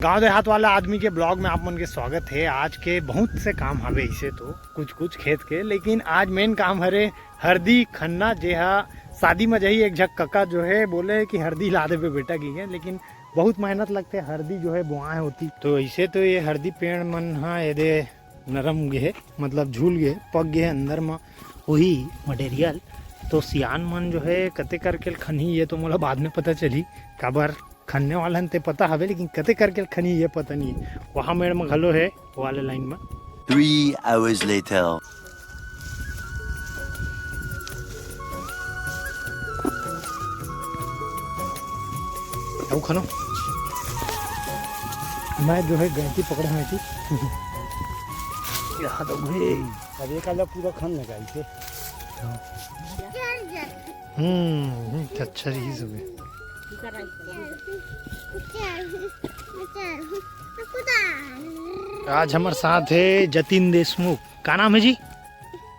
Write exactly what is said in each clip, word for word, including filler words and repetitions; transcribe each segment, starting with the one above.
गांव देहात वाला आदमी के ब्लॉग में आप मन के स्वागत है। आज के बहुत से काम हवे इसे तो कुछ कुछ खेत के, लेकिन आज मेन काम हरे हरदी खन्ना, जे हा शादी में जही एक झक कका जो है बोले कि हरदी ला देबे बेटा की है, लेकिन बहुत मेहनत लगते हरदी जो है बोआए होती। तो इसे तो ये हरदी पेड़ मन हा एदे नरम गे हे, मतलब झूल गे, पक गे हे अंदर म, वही मटेरियल। तो सियान मन जो है कते करके खनही, ये तो मोला बाद में पता चली, काबर खनने वाला हन ते पता हवे, लेकिन कते करके खनही ये पता नहीं। वहाँ मेड़ में घलो है, वो वाले लाइन में। Three hours later. अउ खनो, मैं जो है गैंती पकड़े हूँ ऐसी। यहाँ तो घुरे। अब एक आला पूरा खन लगा इसे। हम्म हम्म, अच्छा रही सब। आज हमारे साथ है जतिन देशमुख। का नाम है जी?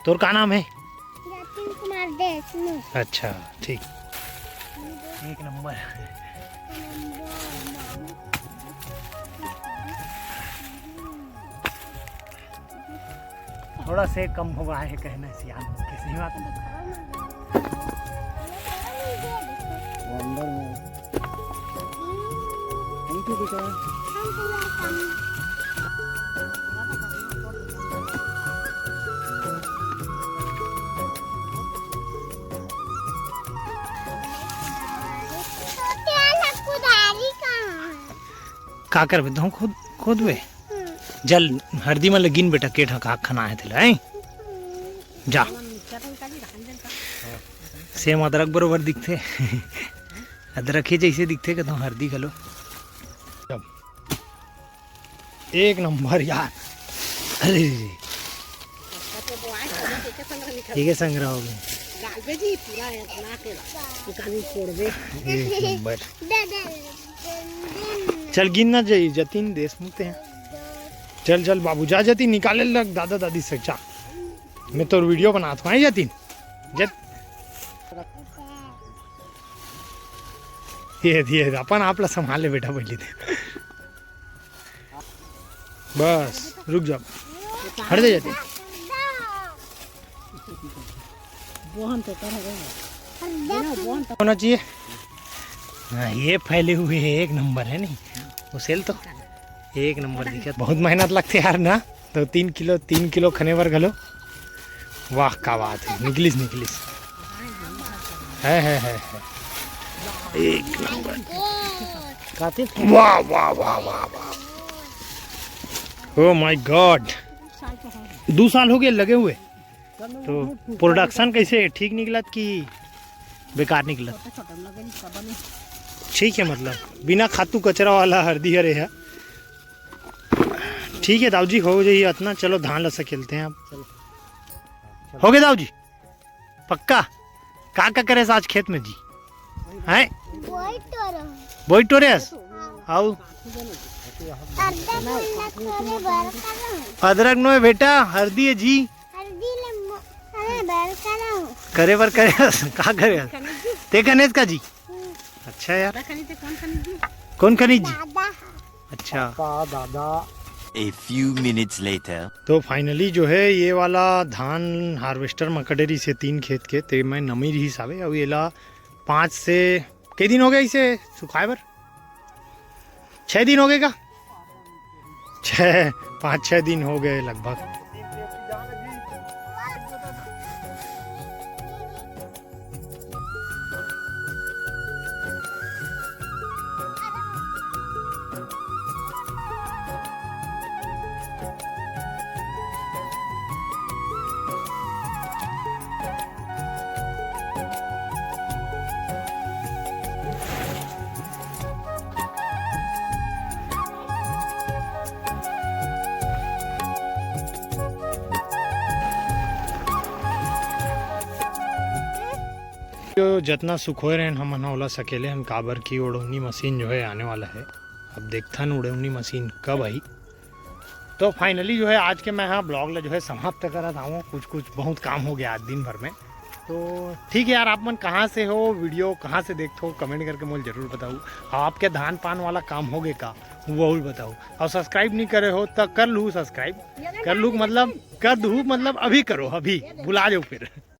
तोर का नाम है? जतिन कुमार देशमुख। अच्छा, ठीक। एक नंबर। थोड़ा से कम हो गया है कहना सियान के, सही बात है। वो अंदर में। Thank you, बेटा। का करबे तुम खुद, खुद बे? जल हरदी मन ल गिन बेटा, के ठा का खना है तेला, हैं? जा। सेम अदरक बरोबर दिखथे। अदरक ही जैसे दिखथे, कहता हूँ हरदी घलो। एक नंबर यार। अरे रे रे। ठीक है, संग्रह हो गया। एक नंबर। चल गिन ना जाई, जतिन देशमुख ते हैं। चल चल बाबू, जा जतिन, निकाले लग दादा दादी से, जा। मैं तो वीडियो बनात हूँ, हैं जतिन? जत ये ये अपन आप ला संभाल ले बेटा, पहले दे। बस रुक जा, हट दे जतिन। बोहन तो कर रहे हैं। बोहन तो होना चाहिए। हाँ, ये फैले हुए है, एक नंबर है नहीं, उसेल तो एक नंबर दिखत। बहुत मेहनत लगथे यार ना, तो तीन किलो, तीन किलो खने बर घलो। वाह, का बात है, निकलिस, निकलिस। है, है, है, है। एक नंबर। कातिल। वाह, वाह, वाह, वाह, वाह। Oh my God। दो साल हो गए लगे हुए। तो प्रोडक्शन कैसे, ठीक निकलत कि बेकार निकलत? ठीक है, मतलब बिना खातू कचरा वाला हरदी हरे है। ठीक है दाऊ जी, हो जाइए इतना। चलो धान ला सकेलते हैं अब। हो गए दाऊ जी, पक्का? का का करे आज खेत में जी? हैं? बोई टोरे। बोई टोरे हस? हाँ। आओ। अदरक नोहे बेटा, हरदी है जी। हरदी ले मो-, अरे बड़का ना हो। करे बर करे हस, का करे हस? ते खनेस का जी? हम्म। अच्छा यार। दादा खनी ते कौन खनी जी? कौन खनी जी? दादा। अच्छा। पापा, दादा। A few minutes later. तो फाइनली जो है ये वाला धान हार्वेस्टर म कटे रहिस हे तीन खेत के, ते मैं नमी रहिस हावे, अउ एला पाँच से कई दिन हो गए इसे सुखाए बर? छः दिन हो गए का? छः, पाँच छः दिन हो गए लगभग। जो जतना सुखोए रहन हमन ह ओला सकेले हन, काबर कि ओढ़ौनी मशीन जो है आने वाला है। अब देखथन ओढ़ौनी मशीन कब आई। तो फाइनली जो है आज के मैं हाँ ब्लॉग ला जो है समाप्त करत हूँ। कुछ कुछ बहुत काम हो गया आज दिन भर में। तो ठीक है यार, आप मन कहाँ से हो, वीडियो कहाँ से देखते हो, कमेंट करके मोल जरूर बताओ। और आपके धान पान वाला काम हो गए का, वो भी बताओ। और सब्सक्राइब नहीं करे हो तो कर लू सब्सक्राइब। कर लू मतलब, कर दू मतलब, अभी करो, अभी भुला जाओ फिर।